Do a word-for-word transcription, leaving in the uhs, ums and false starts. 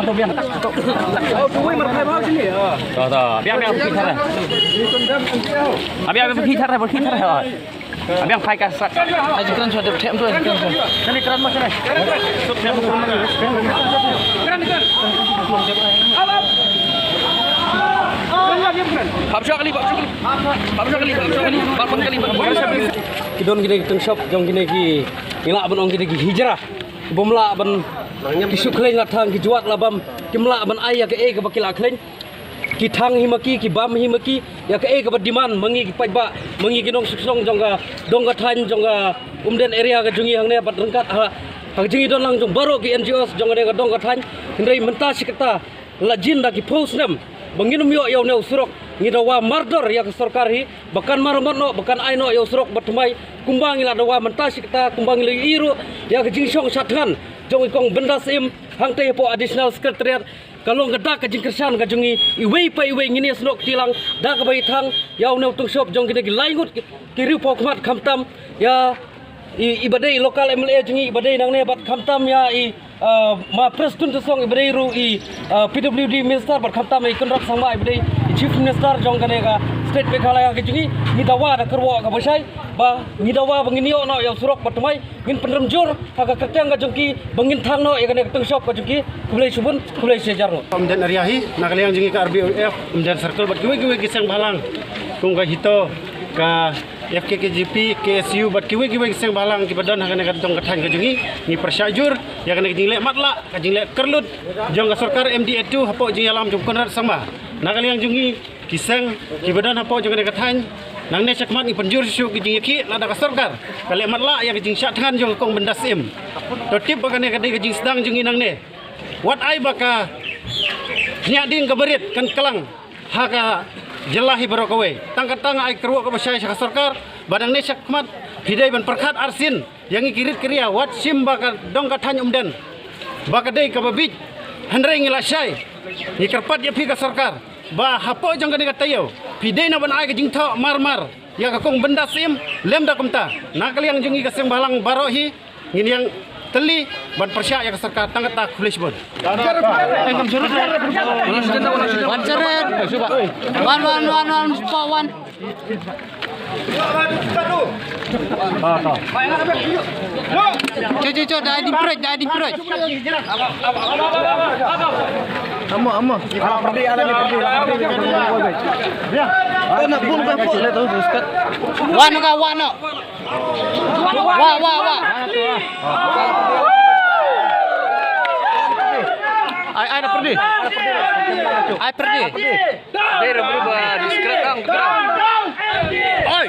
To, to. Biang, biang, biang, biang. Biang, biang, biang, biang. Biang, biang, biang. Ai jingkren shuwa, dep them tu, ai jingkren shuwa. Hap shuwa kali, hap shuwa kali. Hap shuwa kali, hap shuwa kali. Hap shuwa kali, hap shuwa kali. Ki don kine ki tyngshop jong kine ki, ngi lah ban ong kine ki hijra. Bym lah ban, ki shu khlaiñ la thang, ki juat la bam, kim lah ban ai ïa kaei kaba ki la khlaiñ. Ki thang hi ma ki, ki bam hi ma ki, ïa kaei kaba demand ma ngi ki paidbah, ma ngi ki nongshong shnong jong ka dong ka thaiñ jong ka Umden area ka jong ngi hangne bad ryngkat ha, ha ka jingïadon lang jong baroh ki N G Os jong kane ka dong ka thaiñ. Hynrei mynta shi katta la jin da ki phew snem ba ngin ym ïoh ïa une u surok. Ngi dawa mardor ïa ka sorkar hi ba kan maramot noh, ba kan ai noh ïa u surok bad thymmai kumba ngi la dawa mynta shi katta, kumba ngi la ïohi ruh ïa ka jingshong shad thngan jong i Kong Bindas Im hangtei hapoh Additional Secretariat. Ka long ka dak ka jingkyrshan ka jong ngi, iwei pa iwei ngin ïasnoh kti lang da kaba ïa thang ïa une u tyngshop jong kine ki lai ngut ki, ki riewpawkhmat, khamtam ïa i, iba dei local M L A jong ngi iba dei nangne bad khamtam ïa i, ah, ma Prestone Tynsong iba dei ruh i, ah, P W D minister bad khamtam i Conrad Sangma iba dei i Chief Minister jong kane ka state Meghalaya ka jong ngi. Ngi dawa da kyrwoh kaba shai ba ngi dawa ba ngin ïoh noh ïa u surok bad thymmai. Ngin pynrem jur ha ka kyrteng ka jong ki ba ngin thang noh ïa kane ka tyngshop ka jong ki. Khublei shibun, khublei shihajar nguh. Umden area hi, na ka liang jong ngi ka R B O F Umden Circle bad kiwei kiwei ki seng bhalang kum ka HITO, ka F K K G P, K S U bad kiwei kiwei ki seng bhalang kiba don ha kane ka dong ka thaiñ ka jong ngi. Ngi pyrshah jur ïa kane ka jingleh matlah, ka jingleh kyrlut jong ka sorkar M D A two hapoh jingïalam jong Conrad Sangma. Na ka liang jong ngi ki seng kiba don hapoh jong kane ka thaiñ, nangne shakhmat ngi pynjur shuh shuh ki jingïakhih lada ka sorkar ka leh matlah ïa ka jingshah thngan jong ka Kong Bindas Im. To tip ba kane ka dei ka jingsdang jong ngi nangne. Wat ai ba ka jingïading kaba rit kan klang ha ka jylla hi baroh kawei. Tang kata nga ai kyrwoh kaba shai sha ka sorkar ba nangne shakhmat phi dei ban pyrkhat arsien ïa ngi ki rit ki ria, wat shim ba ka dong ka thaiñ Umden ba ka dei kaba bieit. Hynrei ngi la shai, ngi kyrpad ïa phi ka sorkar ba hapoh jong kane ka taïew phi dei na ban ai ka jingthoh mar mar ïa ka Kong Bindas Im. Lymda kumta, na ka liang jong ngi ka seng bhalang baroh hi ngin ïeng tylli ban pyrshah ïa ka sorkar. Tang kata, khublei shibun. One hundred. One, one, one, one, spot one. Cho, cho, cho, dai di perut, dai di perut. Amo, amo. Wan ka, wan ka. Wah, wah, wah. Ai, ai, na perdi. Ai, perdi. Dia dah berubah di scrap, bang. Oi.